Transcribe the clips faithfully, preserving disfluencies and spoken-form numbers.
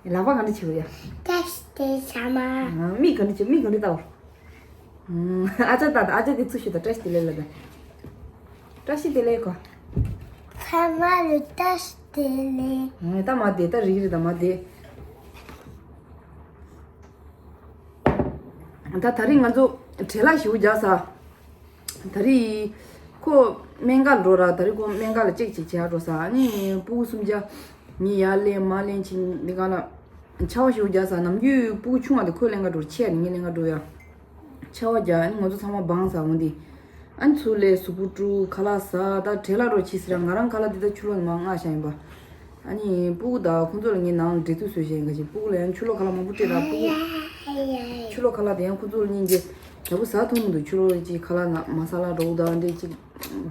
ལག་པ་ག་འདྲ་བྱེད་དགོས་ཡ། བཀྲ་ཤིས་བདེ་ལེགས་ཚང་མ། ཨ། མིག་ག་འདྲ་བྱེད། མིག་ག་འདྲ་བལྟ་བ། ཨ་ཅག་ལྟ་དང་། ཨ་ཅག་དེ་ཚུར་ཤོག་དང་། བཀྲ་ཤིས་བདེ་ལེགས་ལབ་དང་། བཀྲ་ཤིས་བདེ་ལེགས་གོ། ཚང་མ་ལ་བཀྲ་ཤིས་བདེ་ལེགས། ཨ། ད་མ་བསྡད། ད་རིག་རིག་དང་མ་བསྡད། ད་དེ་རིང་ང་ཚོ་བྲེལ་བ་ཞེ་པོ་རྒྱག་ས། དེ་རིང་ཁོ་སྨན་ཁང་འགྲོ་ར། དེ་རིང་ཁོ་སྨན་ཁང་ལ་ཅེག་ཅིག་བྱེད་འགྲོ་ས། ཨ་ནི་སྤུ་གུ་གསུམ་ཆ་ངས་ཡར་ལེན་མར་ལེན་བྱེད། འདི་ག་ལ་ཆར་པ་ཞེ་པོ་རྒྱག་ས། ནམ་རྒྱུན་སྤུ་གུ་ཆུང་བ་དེ་ཁོས་ལེན་ག་འགྲོ། ཆེ་བ་དེ་ངས་ལེན་ག་འགྲོ་ཡ། ཆར་པ་རྒྱག། ཨ་ནི་ང་ཚོ་ཚང་མ་སྦངས་ས། འོ་འདི། ཨ་ནི་ཚུར་སླེབས། གཟུགས་པོ་བཀྲུ། ཁ་ལག་ཟ། ད་བྲེལ་བ་རོ་ཆེ་ཟེར་ར། ང་རང་ཁ་ལག་འདི་ད་ཕྱི་ལོགས་ནས་མར་མངགས་བཞག་ཡིན་པ། ཨ་ནི་སྤུ་གུ་དང་ཁོ་ཚོ་ལ་ངས་ནང་ལ་འབྲེལ་གཏུག་བཟོས་བཞག་ཡིན། ག་ཅིག་སྤུ་གུ་ལ་ཡང་ཕྱི་ལོགས་ཁ་ལག་མང་པོ་སྤྲད་ར། སྤུ་གུ་ཕྱི་ལོགས་ཁ་ལག་དེ་ཡང་ཁོ་ཚོ་ལ་སྙིང་རྗེ། ཡག་པོ་ཟ་ཐུབ་མི་འདུག་ཕྱི་ལོགས་ཅིག་ཁ་ལག་ནང་མ་ས་ལ་རོ་དང་འདི་ཅིག་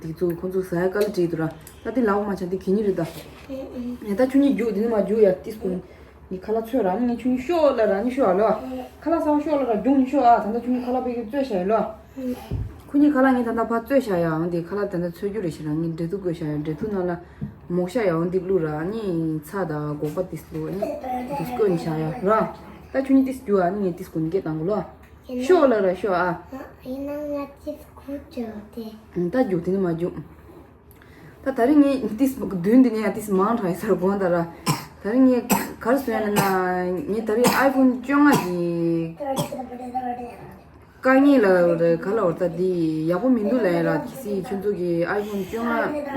འདི་ཚོ་ཁོ་ཚོ་ཟ་ཡ་དཀའ་ལས་འཕྲད་འདུག་ར། ད་འདི་ལག་པ་མ་འཆང་། འདི་གད་སྙིགས་རེད་ད། ངས་ད་ཁྱོད་གཉིས་རྒྱུགས། འདི་ནས་མར་རྒྱུགས་ཡ། ཏིས་ཀོ། ངས་ཁ་ལག་འཚོལ་ར། ཨ་ནི་ངས་ཁྱོད་གཉིས་ཤོག་ལབ་ར། ཨ་ནི་ཤོག་ཨ་ལོ། ཁ་ལག་ཟ་བ་ཤོག་ལབ་ར། རྒྱུགས་ནས་ཤོག་ཨ། ད་ལྟ་ཁྱོད་གཉིས་ཁ་ལག་ཕ་གིར་བཙོས་བཞག་ཡོད་ལོ། ཁོ་གཉིས་ཁ་ལག་ངས་ད་ལྟ་ཕར་བཙོས་བཞག་ཡ། འོ་འདི་ཁ་ལག་ད་ལྟ་འཚོལ་རྒྱུ་རེད་ཟེར་ར། ངས་འབྲེལ་གཏུག་བཀོད་བཞག་ཡ། འབྲེལ་གཏུག་ནང་ལ་མོག་ཤ་ཡ། འོ་འདི་བླུགས་ར། ཨ་ནི་ཚྭ་དང་སྒོག་པ་ཏིས་བླུགས། ཨ་ནི་འདི་བཀོད་ནས་བཞག་ཡ་ར། ད་ཁྱོད་གཉིས་ཏིས་རྒྱུགས་ཨ། ཨ་ནི་ངས་ཏིས་ཀོ་ནས་སྐད་བཏང་གོ་ལོ། ཤོག་ལབ་ར་ཤོག་ཨ། ཡིན་ན་ང་ཏིས་ཀོ་རྒྱུགས་ཏེ། ད་རྒྱུགས། དེ་ནས་མར་རྒྱུགས། ད་དེ་རིང་ངས་ཏིས་མདུན་འདི་ནས་ཡང་ཏིས་མང་དྲགས་ཡོད་ས་རེད་དགོངས་དག་ར། དེ་རིང་ངས་ག་རེ་བཟོས་ཡོད་ན། ངས་དེ་རིང་ཨའི་ཕོན་བཅོ་ལྔ་གི་དཀའ་ངལ་ལ་རེད། ག་ལ་བར་ད་འདི་ཡག་པོ་མི་འདུག་ལབ་ཡ་ར། གལ་སྲིད་ཁྱོད་ཚོ་གིས་ཨའི་ཕོན་བཅོ་ལྔ་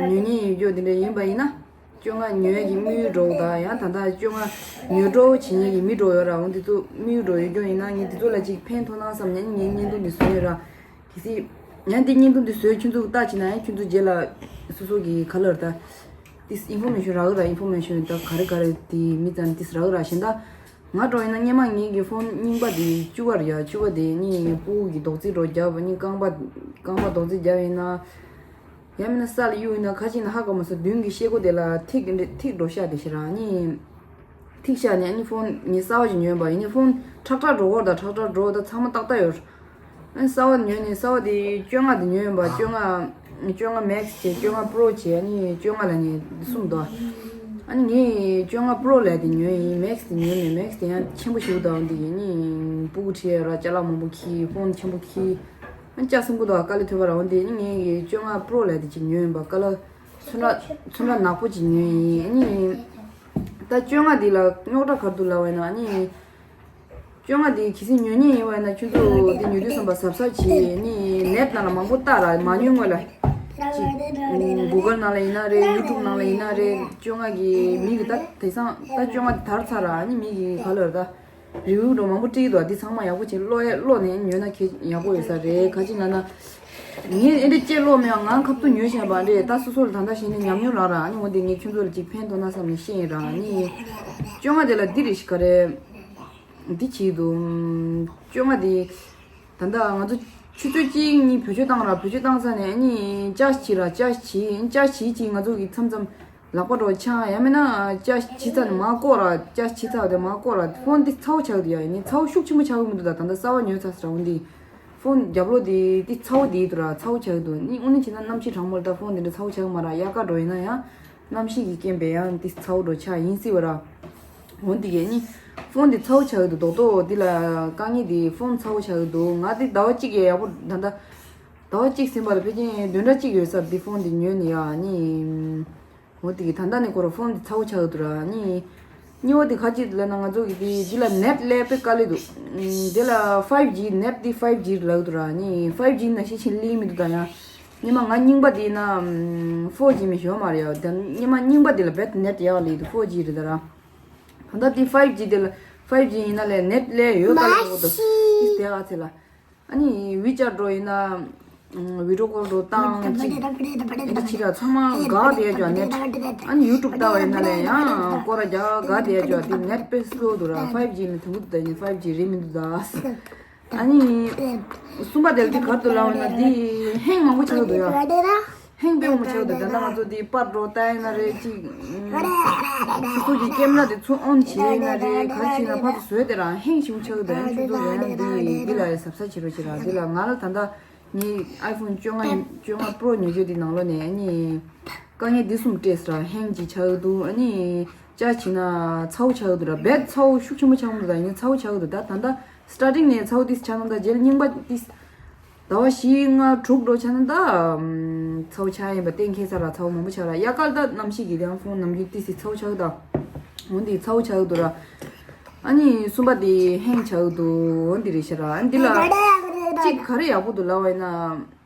ཉོ་མཁན་ཡོད་རྒྱུ་དེ་འདྲ་ཡིན་པ་ཡིན་ན། བཅོ་ལྔ་ཉོ་ཡ་གི་དམིགས་ཡུལ་འདྲ་བོ་དང་། ཡང་ད་ལྟ་བཅོ་ལྔ་ཉོ་འདྲ་བོ་བྱེད་མཁན་གྱི་མི་འདྲ་བོ་ཡོད་ར། འོ་འདི་ཚོ་དམིགས་ཡུལ་འདྲ་བོ་ཡོད་རྒྱུ་ཡིན་ན་ངས་འདི་ཚོ་ལ་ཅིག་ཕན་ཐོགས་ན་བསམ་ནས་ངས་བརྙན་ཐུང་འདི་བཟོས་ཡོད་ར། གལ་སྲིད་ཡང་འདི་བརྙན་ཐུང་འདི་བཟོས་ཁྱོད་ཚོ་ལྟ་བྱེད་ན། ཡང་ཁྱོད་ཚོ་རྗེས་ལ་སོ་སོ་གི་ག་ལ་བར་ད་ཏིས་ཨིན་ཕོར་མེ་ཤོན་རག་གི་ར། ཨིན་ཕོར་མེ་ཤོན་ད་ག་རེ་ག་རེ་དེ་མི་ཙམ་ཏིས་རག་གི་ར། གཞན་ད་ང་འདྲ་བོ་ཡིན་ན་སྔོན་མ་ངེད་ཀྱི་ཕོན་རྙིང་པ་དེ་བཅུ་པ་རེད་ཡ། བཅུ་པ་དེ་ནི་སྤུ་གུ་གི་རྡོག་རྫིས་འདྲ་བོ་བརྒྱབ་པ། ནི་རྐང་པ་རྐང་པ་རྡོག་རྫིས་བརྒྱབ་ཡིན་ན། ཡང་མིན་ན་ས་ལ་གཡུག་ཡིན་ན་ག་ཅི་ཡིན་ན་ཧ་གོ་མ་སོང་། མདུན་གྱི་ཤེལ་སྒོ་དེ་ལ་ཐིག་འདྲ་ཐིག་འདྲ་བོ་ཤར་བསྡད་ཤག་ར། ནི་ཐིག་ཤར་ནས་ཨ་ནི་ཕོན་ངས་གསར་པ་ཞིག་ཉོས་པ་ཡིན། ཨ་ནི་ཕོན་ཁྲག་ཁྲག་འགྲོ་གི་རེད་ད། ཁྲག་ཁྲག་འགྲོ་ད། ཚང་མ་ཏག་ཏག་ཡོད། ཨ་ནི་གསར་པ་ཉོས་ནས། གསར་པ་དེ་བཅོ་ལྔ་དེ་ཉོས་ཡིན་པ། བཅོ་ལྔ་བཅོ་ལྔ་མེག་སི་བྱས། བཅོ་ལྔ་པྲོ་བྱས། ཨ་ནི་བཅོ་ལྔ་ལབ་ནས་གསུམ་འདུག་ཨ་ནི་ངས་བཅོ་ལྔ་པྲོ་ལབ་དེ་ཉོས་ཡིན། མེག་སི་དེ་ཉོས་མེད། མེག་སི་དེ་ཡང་ཆེན་པོ་ཞིག་འདུག་འོ་འདི་ཡིན། ཨ་ནི་སྤུ་གུ་ཁྲིད་ཡ་ར། ཅ་ལག་མང་པོ་འཁྱེར། ཕོན་ཆེན་པོ་འཁྱེར། ཨ་ནི་ལྕགས་སྲིན་པོ་དང་དཀའ་ལས་ཐུག་པ་ར། འོ་འདི་ནི་ངས་བཅོ་ལྔ་པྲོ་ལབ་དེ་ཅིག་ཉོས་ཡིན་པ། ཀ་ལར་ཚོན་ཁྲ་ཚོན་ཁྲ་ནག་པོ་ཅིག་ཉོས་ཡིན། ཨ་ནི་ད་བཅོ་ལྔ་འདི་ལ་རྙོག་དྲ་ག་རེ་འདུག་ལབ་པ་ཡིན་ན། ཨ་ནི་བཅོ་ལྔ་འདི་གལ་སྲིད་ཉོ་མཁན་ཡིན་པ་ཡིན་ན་ཁྱོད་ཚོ་འདི་ཉོ་དུས་ཙམ་པ་གཟབ་གཟབ་བྱེད། ཨ་ནི་ནེཊ་ནང་ལ་མང་པོ་ལྟ་ར། མ་ཉོ་སྔོན་ལ་ཅིག་གུ་གལ་ནང་ལ་ཡིན་ན་རེད། ཡུ་ཊུབ་ནང་ལ་ཡིན་ན་རེད། བཅོ་ལྔ་གི་མིང་གི་ད་དེང་སང་ད་བཅོ་ལྔ་འདི་དར་ཚར་ར། ཨ་ནི་མིང་གི་ག་ལ་ད་རི་ཝིའུ་འདྲ་མང་པོ་བྲིས་འདུག་འདི་ཚང་མ་ཡག་པོ་བྱས་ཀློག་ཡ། ཀློག་ནས་ཉོས་ན་ཁྱེད་ཡག་པོ་ཡོད་ས་རེད། ག་ཅི་ལབ་ན་ངས་ཨེ་འདྲ་ཅིག་ཀློག་མེད་པ། ང་ཁ་ཐུག་ཉོས་བཞག་པ་རེད། ད་སོ་སོ་ལ་ད་ལྟ་བྱས་ནས་ཉམས་མྱོང་རག་ར། ཨ་ནི་འོ་འདི་ངས་ཁྱོད་ཚོ་ལ་ཅིག་ཕན་ཐོགས་ན་བསམ་ནས་བཤད་ཡིན་ར། ཨ་ནི་བཅོ་ལྔ་དེ་ལ་འདི་རེད་ཤག་ག་རེ་འདི་བྱས་འདུག་བཅོ་ལྔ་དེ་ད་ལྟ་ང་ཚོ་ཆུ་ཚོད་གཅིག་གཉིས་བེད་སྤྱོད་བཏང་ར། བེད་སྤྱོད་བཏང་ཚར་ནས་ཨ་ནི་ཅར་ཇི་བྱས་ར། ཅར་ཇི་བྱས། ཅར་ཇི་བྱས་ང་ཚོ་གི་མཚམས་མཚམས་ལག་པ་འདྲ་བོ་འཆང་། ཡང་མིན་ན་ཅར་ཇི་བྱས་ཚར་ནས་མར་བཀོག་ར། ཅར་ཇི་བྱས་ཚར་བ་དེ་མར་བཀོག་ར། ཕོན་འདི་ཚ་བོ་ཆགས་འདུག་ཡ། ཡིན་ནའི་ཚ་བོ་ཤུགས་ཆེན་པོ་ཆགས་ཀྱི་མི་འདུག་ད་ད་ལྟ་གསར་པ་ཉོས་ཚར་ཟེར་ར། འོ་འདི་ཕོན་རྒྱབ་ལོགས་དེ་འདི་ཚ་བོ་དེ་འདུག་ར། ཚ་བོ་ཆགས་ཀྱི་འདུག་ནི་དངོས་གནས་བྱས་ན་གནམ་གཤིས་གྲང་མོ་ལ་ད་ཕོན་དེ་འདྲ་ཚ་བོ་ཆགས་ཀྱི་མ་ར། དབྱར་ཁ་འདྲ་བོ་ཡིན་ན་ཡང་གནམ་གཤིས་ཀྱི་རྐྱེན་པས་ཡང་འདི་ཚ་བོ་འདྲ་བོ་ཆགས་ཡིན་སྲིད་པ་ར། འོ་འདི་གས་ནི་ཕོན་འདི་ཚ་བོ་ཆགས་ཀྱི་འདུག་རྡོག་རྡོག་འདི་ལ་དཀའ་ངལ་འདི་ཕོན་ཚ་བོ་ཆགས་ཀྱི་འདུག་ང་འདི་ཟླ་བ་གཅིག་གི་ཡག་པོ་ད་ལྟ་ཟླ་བ་གཅིག་ཟིན་པ་ལ་ཕལ་ཆེར་བདུན་ཕྲག་གཅིག་ཡོད་ས། འདི་ཕོན་འདི་ཉོས་ནས་ཡ་ནི། འོ་དེ་གི་ད་ལྟ་ནས་ཁོ་རང་ཕོན་འདི་ཚ་བོ་ཆགས་ཀྱི་འདུག་ར། ནི་གཉིས་པ་དེ་ག་ཅིག་ལབ་ན་ང་ཚོ་གི་དེ་འདི་ལ་ནེཊ་སླེབས་དཔེ་དཀའ་ལས་འདུག་དེ་ལ་ཕའིབ་ཇི། ནེཊ་འདི་ཕའིབ་ཇི་ལབ་ཀྱི་འདུག་ར། ནི་ཕའིབ་ཇི་ནང་བཞིན་ཅིག་སླེབས་མི་འདུག་ད་ཡང་སྔོན་མ་ང་རྙིང་པ་དེ་ཡིན་ན་ཕོར་ཇི་མི་ཞོ་མ་རེད་ཡ། ད་སྔོན་མ་རྙིང་པ་དེ་ལ་རྦད་ནེཊ་ཡག་སླེབས་འདུག་ཕོར་ཇི་རེད་ད་ར། ད་ལྟ་དེ་ཕའིབ་ཇི་དེ་ལ་ཕའིབ་ཇི་ཡིན་ན་ལས་ནེཊ་སླེབས་ཡོད་དཀའ་ལས་ཁག་པོ་འདུག་ཏིས་དེ་ཨ་ཚེ་ལ། ཨ་ནི་ཝི་ཅེཊ་འདྲ་ཡིན་ན་ཨ་བི་ཌི་ཡོ་ཀོལ་འདྲ་བཏང་ཅིག་ཨ་ནི་ཕྱི་ལ་ཚང་མ་འགག་བསྡད་ཡ་ཅོ་ནེཊ། ཨ་ནི་ཡུ་ཊུབ་ལྟ་བ་ཡིན་ན་ལས་ཡང་སྐོར་ར་རྒྱག་འགག་བསྡད་ཡ་ཅོ། དེ་ནེཊ་དཔེ་སི་ལོ་འདུག་ར། ཕའིབ་ཇི་ནི་དུང་གི་འདུག་ད་ནི་ཕའིབ་ཇི་རེད་མི་འདུག་ད། ཨ་ནི་གསུམ་པ་དེ་ལ་དེ་ག་རེ་འདུག་ལབ་ན་དེ་ཧེང་མང་པོ་ཆགས་འདུག་ཡ། ཧེང་དཔེ་མང་པོ་ཆགས་འདུག་ད་ལྟ་ང་ཚོ་དེ་པར་འདྲ་བཏང་ཡིན་ན་རེད། ཅིག་སོ་སོ་གི་ཀེམ་ར་དེ་ཚུར་ཨོན་བྱས་ཡིན་ན་རེད། ག་རེ་བྱས་ན་ཕར་ཚུར་བཟོས་དེ་རང་ཧེང་ཞིག་ཆགས་འདུག་ཡང་ཁྱོད་ཚོ་ལ་ཡང་འདི་འདི་ལ་གཟབ་གཟབ་བྱེད་རོགས་བྱེད་ར། འདི་ལ་ང་ལ་ད་ལྟ་ངའི་ཨའི་ཕོན་བཅོ་ལྔ་བཅོ་ལྔ་པྲོ་ཉོ་རྒྱུ་དེ་ནང་ལོགས་ནས་ཨ་ནི་ དཀའ་ངལ་འདི་གསུམ་སྤྲད་ས་ར། ཧེང་ཅིག་ཆགས་འདུག་ཨ་ནི་ཅ་བྱིན་ན་ཚ་བོ་ཆགས་འདུག་ར། རྦད་ཚ་བོ་ཤུགས་ཆེན་པོ་ཆགས་མི་འདུག་ད་ཡིན་ཚ་བོ་ཆགས་འདུག་ད་ད་ལྟ་སི་ཊར་ཊིང་ནས་ཚ་བོ་ཏིས་ཆགས་ན། ད་རྗེས་ལ་རྙིང་པ་ཏིས་ཟླ་བ་བཞི་ལྔ་དྲུག་འགྲོ་ཆགས་ན་ད་ཚ་བོ་ཆགས་ཡིན་པ་གཏན་འཁེལ་ས་ར། ཚ་བོ་མང་པོ་ཆགས་ར། ཡ་གལ་ད་གནམ་གཤིས་ཀྱི་དེ་ཡང་ཧྥོན་ནམ་རྒྱུན་ཏིས་ཏིས་ཚ་བོ་ཆགས་ད། འོན་ཏེ་ཚ་བོ་ཆགས་འདུག་ར། ཨ་ནི་གསུམ་པ་དེ་ཧེང་ཆགས་འདུག་འོན་ཏེ་རེད་ཤག་ར། ཨ་ནི་འདི་ལ་གཅིག་ག་རེ་ཡག་པོ་འདུག་ལབ་པ་ཡིན་ན།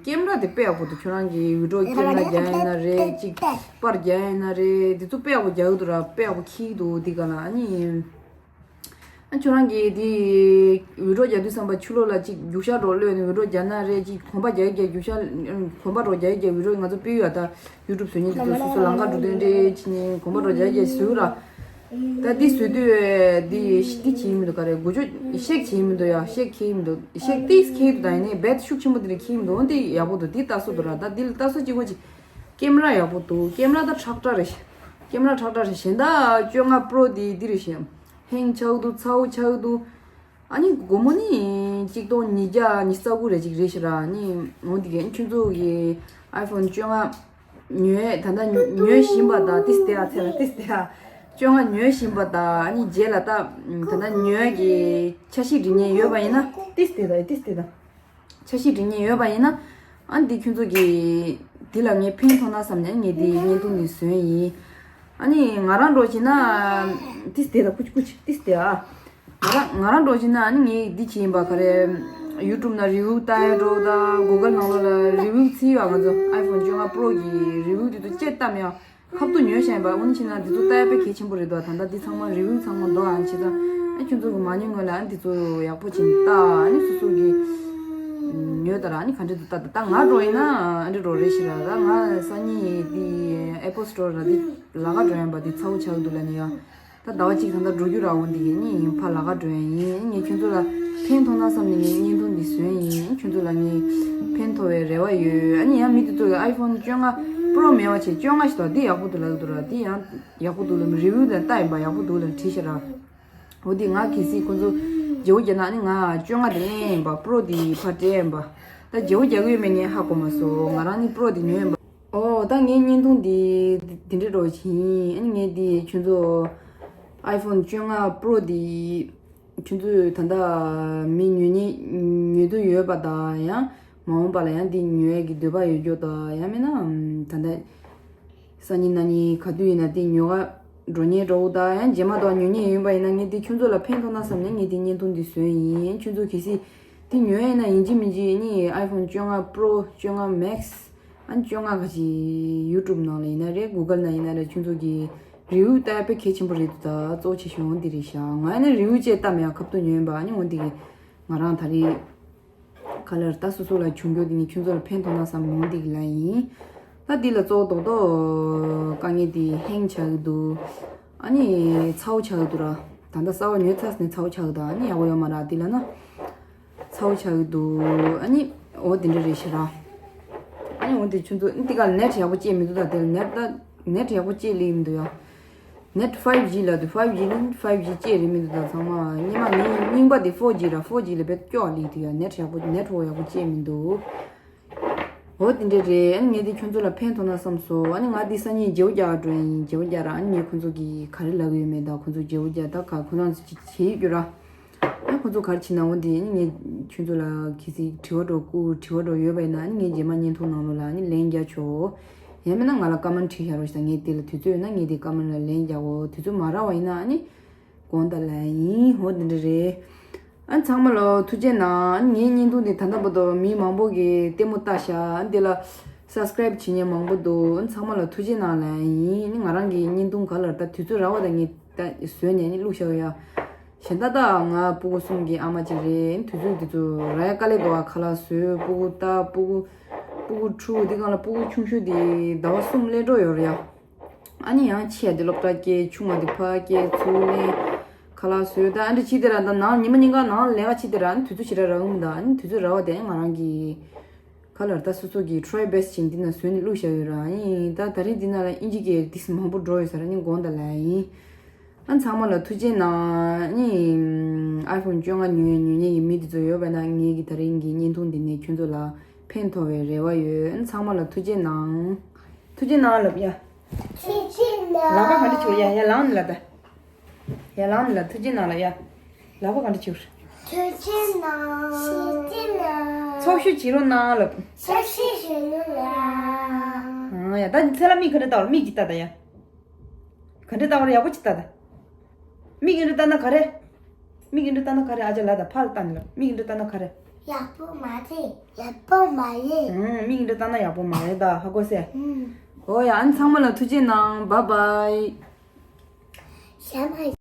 ཀེམ་ར་དེ་དཔེ་ཡག་པོ་འདུག་ཁྱོད་རང་གི་བི་ཌིའོ་ཀེམ་ར་རྒྱག་ཡིན་ན་རེད། ཅིག་པར་རྒྱག་ཡིན་ན་རེད། དེ་ཚོ་དཔེ་ཡག་པོ་རྒྱག་གི་འདུག་ར། དཔེ་ཡག་པོ་འཁྱེར་གྱི་འདུག་འདི་ག་ལ། ཨ་ནི་ཨ་ཁྱོད་རང་གི་དེ་བི་ཌིའོ་རྒྱག་དུས་ཙམ་པ་ཕྱི་ལོགས་ལ་ཅིག་རྒྱུག་ཤར་འདྲ་གློད་ནས་བི་ཌིའོ་རྒྱག་ན་རེད། ཅིག་གོམ་པ་རྒྱག་རྒྱག་རྒྱུག་ཤར་གོམ་པ་འདྲ་རྒྱག་རྒྱག་བི་ཌིའོ་ང་ཚོ་སྤེལ་ཡོད་ད། ཡུ་ཊུབ་བཟོ་མཁན་དེ་ཚོ་སོ་སོ་ལམ་ཁ་འགྲོ་དོན་རེད་ཅི་ནས་གོམ་པ་འགྲོ་རྒྱག་རྒྱག་བཟོས་ར། ད་འདི་བཟོས་དུས་འདི་འདི་བྱེད་མི་འདུག་ག་རེ་འགུལ་སྐྱོད་ཤེག་བྱེད་མི་འདུག་ཡ། ཤེག་ཁེལ་མི་འདུག་ཤེག་ཏིས་ཁེལ་འདུག་ད་ཡིན་ནའི་རྦད་ཤུགས་ཆེན་པོ་དེ་རེད་ཁེལ་མི་འདུག་འོ་འདི་ཡག་པོ་འདུག་འདི་ལྟ་སོ་འདུག་ར། ད་འདི་ལ་ལྟ་སོ་གཅིག་པོ་ཅིག་ཀེམ་ར་ཡག་པོ་འདུག་ཀེམ་ར་ད་ཁྲག་ཁྲག་རེད། ཀེམ་ར་ཁྲག་ཁྲག་རེད། གཞན་དག་བཅོ་ལྔ་པྲོ་འདི་འདི་རེད་ཤག་ཧེང་ཆགས་འདུག་ཚ་བོ་ཆགས་འདུག་ཨ་ནི་སྒོར་མོ་ནི་གཅིག་སྟོང་ཉིས་བརྒྱ་ཉི་ཤུ་རྩ་དགུ་རེ་ཅིག་རེད་ཤག་ར། ཨ་ནི་འོ་འདི་གས་ཁྱོད་ཚོ་གི་ཨའི་ཕོན་བཅོ་ལྔ་ཉོས་ད་ལྟ་ཉོ་ཉོས་བཞིན་པ་དང་ཏིས་ཏེ་ཨ་ཚེ་ལ་ཏིས་ཏེ་ཨ་བཅོ་ལྔ་ཉོས་བཞིན་པ་དང་ཨ་ནི་རྗེས་ལ་ད་ད་ལྟ་ཉོས་ཀྱི་འཆར་གཞི་སྒྲིག་མཁན་ཡོད་པ་ཡིན་ན་ཏིས་ཏེ་ད་ཏིས་ཏེ་ད། འཆར་གཞི་སྒྲིག་མཁན་ཡོད་པ་ཡིན་ན། ཨ་འདི་ཁྱོད་ཚོ་གིས་འདི་ལ་ངས་ཕན་ཐོགས་ན་བསམ་ནས་ངས་འདི་བརྙན་ཐུང་འདི་བཟོས་ཡིན། ཨ་ནི་ང་རང་འདྲ་བྱས་ན། ཏིས་ཏེ་ད་ཀུ་ཅི་ཀུ་ཅི་ཏིས་ཏེ་ཨ། ང་རང་ང་རང་འདྲ་བྱས་ན་ཨ་ནི་ངས་འདི་བྱས་ཡིན་པ་ག་རེ། ཡུ་ཊུབ་ནང་རི་ཝིའུ་ལྟ་ཡ་འདྲ་ད་གུ་གལ་ནང་ལོགས་ལ་རི་ཝིའུ་བྱས་ཡོད། ང་ཚོ་ཨའི་ཕོན་བཅོ་ལྔ་པྲོ་གི་རི་ཝིའུ་དེ་ཚོ་ཅེ་ལྟ་མེད་ཨ། ཁ་ཐུག་ཉོས་བཞག་ཡིན་པ། འོ་ན་བྱས་ན་འདི་ཚོ་ལྟ་ཡ་དཔེ་གལ་ཆེན་པོ་རེད་དོ། ད་ལྟ་འདི་ཚང་མ་རི་ཝིའུ་ཚང་མ་འདུག་ཨ་ནི་བྱས་ཙང་ཨ་ཁྱོད་ཚོ་གི་མ་ཉོས་སྔོན་ལ་ཨ་འདི་ཚོ་ཡག་པོ་བྱས་ནས་ལྟ། ཨ་ནི་སོ་སོ་གི་ཉོས་ད་ར། ཨ་ནི་ག་འདྲ་འདུག་ལྟ། ད་ང་འདྲ་ཡིན་ན་ཨ་འདྲ་འདྲ་རེད་ཤག་ར། ད་ང་སང་ཉིན་འདི་ཨེ་པལ་སི་ཊོར་ལ་འདི་ལ་ག་འགྲོ་ཡིན་པ། འདི་ཚ་བོ་ཆགས་འདུག་ལབ་ནས་ཡ། ད་ཟླ་བ་གཅིག་ད་ལྟ་འགྲོ་རྒྱུ་ར། འོ་འདི་གས་ནི་ཡིན་ཕར་ལ་ག་འགྲོ་ཡ་ཡིན། ངས་ཁྱོད་ཚོ་ལ་ཕན་ཐོགས་ན་བསམ་ནས་ངས་བརྙན་ཐུང་འདི་བཟོས་ཡིན། ཁྱོད་ཚོ་ལ་ངས་ཕན་ཐོགས་པའི་རེ་བ་ཡོད། ཨ་ནི་ཡང་མི་དེ་ཚོ་གི་ཨའི་ཕོན་བཅོ་ལྔ་པྲོ་མེད་པ་བྱས་བཅོ་ལྔ་ཞིག་དང་འདི་ཡག་པོ་འདུག་ལབ་ཀྱི་འདུག་ར། འདི་ཡང་ཡག་པོ་འདུག་ལབ། རི་ཝིའུ་ལ་ལྟ་ཡིན་པ་ཡག་པོ་འདུག་ལབ་བྲིས་ཤག་ར། འོ་འདི་ང་གལ་སྲིད་ཁོ་ཚོ་བརྗེ་པོ་རྒྱག་ན་ཨ་ནི་ང་བཅོ་ལྔ་དེ་ལེན་ཡིན་པ། པྲོ་འདི་ཕར་སྤྲད་ཡིན་པ། ད་བརྗེ་པོ་རྒྱག་གི་ཡོད་མེད་ངས་ཧ་གོ་མ་སོང་། ང་རང་ནི་པྲོ་འདི་ཉོས་ཡིན་པ། ཨོ་ད་ངའི་བརྙན་ཐུང་འདི་འདི་འདྲ་འདྲ་བོ་ཞིག་ཡིན། ཨ་ནི་ངས་འདི་ཁྱོད་ཚོ་ཨའི་ཕོན་བཅོ་ལྔ་པྲོ་འདི་ཁྱོད་ཚོས་ད་ལྟ་མི་ཉོ་ཉེ་ཉོ་འདོད་ཡོད་པ་དང་ཡང་མ་འོངས་པ་ལ་ཡང་འདི་ཉོ་ཡ་གི་འདོད་པ་ཡོད་རྒྱུ་དང་ཡང་མིན་ན་ད་ལྟ་སང་ཉིན་གནངས་ཉིན་ག་དུས་ཡིན་ན་འདི་ཉོ་ག་འགྲོ་ཉེ་འགྲོ་འོ་ད་ཡང་རྗེས་མ་དང་ཉོ་ཉེ་ཡོད་པ་ཡིན་ན་ངས་འདི་ཁྱོད་ཚོ་ལ་ཕན་ཐོགས་ན་བསམ་ནས་ངས་འདི་བརྙན་ཐུང་འདི་བཟོས་ཡིན། ཁྱོད་ཚོ་གལ་སྲིད་འདི་ཉོ་ཡ་ཡིན་ན་ཡིན་གཅིག་མིན་གཅིག་ནི་ཨའི་ཕོན་བཅོ་ལྔ་པྲོ་བཅོ་ལྔ་མེག་སི། ཨ་ནི་བཅོ་ལྔ་ཁ་ཅིག་ཡུ་ཊུབ་ནང་ལ་ཡིན་ན་རེད། གུ་གལ་ནང་ཡིན་ན་རེད། ཁྱོད་ཚོ་གི་རི་ཝིའུ་ལྟ་དཔེ་གལ་ཆེན་པོ་རེད་འདུག་ད་གཙོ་ཆེ་ཤོས་འོ་འདི་རེད་ཤག་ང་ནི་རི་ཝིའུ་ཅེས་ལྟ་མེད་ཡ། ཁ་ཐུག་ཉོས་ཡིན་པ། ཨ་ནི་འོ་འདི་གི་ང་རང་ད་རེས་ཁ་ལར་ད་སོ་སོ་ལ་བྱུང་རྒྱུ་འདི་ནི་ཁྱོད་ཚོ་ལ་ཕན་ཐོགས་ན་བསམ་འོ་འདི་གི་ལ་ཡིན། ད་འདི་ལ་གཙོ་བོ་རྡོག་རྡོག་དཀའ་ངལ་འདི་ཧེང་ཆགས་ཀྱི་འདུག་ཨ་ནི་ཚ་བོ་ཆགས་ཀྱི་འདུག་ར། ད་ལྟ་གསར་པ་ཉོས་ཚར་ནས་ཚ་བོ་ཆགས་ཀྱི་འདུག་ཨ་ནི་ཡག་པོ་ཡོད་མ་རེད་འདི་ལ་ན། ཚ་བོ་ཆགས་ཀྱི་འདུག་ཨ་ནི་འོ་དེ་འདྲ་རེད་ཤག་ར། ཨ་ནི་འོ་དེ་ཁྱོད་ཚོ་འདི་ག་ནེཊ་ཡག་པོ་སྐྱེལ་མི་འདུག་ད་དེ་ལ་ནེཊ་ད་ནེཊ་ཡག་པོ་སྐྱེལ་ལེ་མི་འདུག་ཡ། ནེཊ་ཕའིབ་ཇི་ལབ་དུས་ཕའིབ་ཇི་ནི་ཕའིབ་ཇི་སྐྱེལ་རེད་མི་འདུག་ད་ཚང་མ་སྔོན་མ་ངའི་རྙིང་པ་དེ་ཕོར་ཇི་ར། ཕོར་ཇི་ལ་བེད་སྐྱོ་ལེ་དུས་ཡ་ནེཊ་ཡག་པོ་ནེཊ་ཝོག་ཡག་པོ་སྐྱེལ་མི་འདུག་འོ་དེ་འདྲ་རེད། ཨ་ནི་ངས་འདི་ཁྱོད་ཚོ་ལ་ཕན་ཐོགས་ན་བསམ་སོང་། ཨ་ནི་ང་འདི་སང་ཉིན་བརྗེ་པོ་རྒྱག་འགྲོ་ཡིན། བརྗེ་པོ་རྒྱག་ར། ཨ་ནི་ངས་ཁོང་ཚོ་གིས་ག་རེ་ལབ་ཀྱི་ཡོད་མེད་ད། ཁོང་ཚོ་བརྗེ་པོ་རྒྱག་ད་ག་ཁོ་རང་ཚོ་ཅིག་བྱེད་ཡོད་རྒྱུ་ར། ཨ་ཁོ་ཚོ་ག་རེ་བྱེད་ན་འོ་འདི་ཨ་ནི་ངས་ཁྱོད་ཚོ་ལ་གལ་སྲིད་དྲི་བ་འདྲ་བསྐུར་དྲི་བ་འདྲ་ཡོད་པ་ཡིན་ན་ཨ་ནི་ངས་རྗེས་མ་བརྙན་ཐུང་ནང་ལོགས་ལ་ཨ་ནི་ལན་རྒྱག་ཆོག་ཡང་མིན་ན་ང་ལ་ཀ་མེན་བྲིས་བཞག་རོགས་ཞེས། ངས་དེ་ལ་དུས་ཚོད་ཡོད་ན་ངས་དེ་ཀ་མེན་ལ་ལན་རྒྱག་འོ། དུས་ཚོད་མ་རག་པ་ཡིན་ན་ཨ་ནི་དགོངས་དག་ལན་ཡིན། འོ་དེ་འདྲ་རེད། ཨ་ཚང་མ་ལ་ཐུགས་རྗེ་གནང་། ངའི་བརྙན་ཐུང་འདི་ད་ལྟ་བར་དུ་མི་མང་པོ་གིས་ལྟད་མོ་ལྟ་ཤག་འདི་ལ་སབ་སི་ཀ་རེབ་བྱེད་མཁན་མང་པོ་འདུག་ཚང་མ་ལ་ཐུགས་རྗེ་གནང་ལན་ཡིན། ང་རང་གི་བརྙན་ཐུང་ག་ལ་ད་དུས་ཚོད་རག་པ་ད་ངས་ད་བཟོས་ནས་ནི་བླུགས་བཞག་ཡོད་ཡ། གཞན་ད་ད་ང་སྤུ་གུ་གསུམ་གྱི་ཨ་མ་ཅིག་རེད། དུས་ཚོད་འདི་ཚོ་རག་ཡ་དཀའ་ལས་འདུག་ཨ་ཁ་ལག་བཟོས། སྤུ་གུ་ལྟ། སྤུ་གུ་སྤུ་གུ་ཕྲུ་གུ་འདི་སྒང་ལ་སྤུ་གུ་ཆུང་ཤོས་འདི་ཟླ་བ་གསུམ་སླེབས་འགྲོ་ཡོད་རེད་ཡ། ཨ་ནི་ཡང་ཆེ་འདི་སློབ་གྲྭ་སྐྱེལ། ཆུང་བ་འདི་ཕར་སྐྱེལ། ཚུར་ལེན། ཁ་ལག་བཟོས། ད་ཨ་འདྲ་བྱས་དེ་ར་ད་ནང་ཉི་མ་ཉིན་གང་ནང་ལས་ཀ་བྱས་དེ་ར་ཨ་ནི་དུས་ཚོད་ཞེ་དྲག་རག་གི་མི་འདུག་ཨ་ནི་དུས་ཚོད་རག་པ་དེ་ང་རང་གི་ཁ་ལར་ད་སོ་སོ་གི་ཊ་རའི་བེ་སི་ཊི་བྱས་འདི་ན་བཟོས་ནས་བླུགས་བཞག་ཡོད་ར། ཨ་ནི་ད་ད་རིང་འདི་ན་ལ་ཨིན་ཇི་སྐད་ཏིས་མང་པོ་འགྲོ་ཡོད་ས་ར། ཨ་ནི་དགོངས་དག་ལན་ཡིན། ཨ་ཚང་མ་ལ་ཐུགས་རྗེ་གནང་། ཨ་ནི་ཨའི་ཕོན་བཅོ་ལྔ་ཉོས་ཉོ་མཁན་གྱི་མི་དེ་ཚོ་ཡོད་པ་ན་ངེད་ཀྱི་ད་རིང་གི་བརྙན་ཐུང་འདི་ནས་ཁྱོད་ཚོ་ལ་ཕན་ཐོགས་པའི་རེ་བ་ཡོད། ཨ་ཚང་མ་ལ་ཐུགས་རྗེ་གནང་། ཐུགས་རྗེ་གནང་ལབ་ཡ། ཐུགས་རྗེ་གནང་། ལག་པ་ག་འདྲ་བྱེད། ཡ་ཡ་ལངས་ནས་ལབ་ད། ཡ་ལངས་ནས་ལབ། ཐུགས་རྗེ་གནང་ལབ་ཡ། ལག་པ་ག་འདྲ་བྱེད། ཐུགས་རྗེ་གནང་། ཐུགས་རྗེ་གནང་། ཚོགས་ཞུ་བྱེད་རོགས་གནང་ལབ། ཚོགས་ཞུ་བྱེད་རོགས་གནང་། ཨང་ཡ། ད་ཚེ་ལ་མིག་ག་འདྲ་ལྟ་བ། མིག་ཅིག་ལྟ་ད་ཡ། ག་འདྲ་ལྟ་བ་རེད། ཡག་པོ་ཅིག་ལྟ་ད། མིག་འདི་འདྲ་ལྟ་ན་ག་རེ། མིག་འདི་འདྲ་ལྟ་ན་ག་རེ། ཨ་ཅག་ལགས་ད་ཕར་ལྟ་ནས་ལབ། མིག་འདི་འདྲ་ལྟ་ན་ག་རེ། ཡག་པོ་མ་རེད། ཡག་པོ་མ་རེད། ཨང་། མིག་འདི་འདྲ་ལྟ་ན་ཡག་པོ་མ་རེད་ད། ཧ་གོ་སོང་། ཨང་། ཨོ་ཡ། ཨ་ནི་ཚང་མ་ལ་ཐུགས་རྗེ་གནང་། བཱའི་བཱའི། ཞྭ་མོ།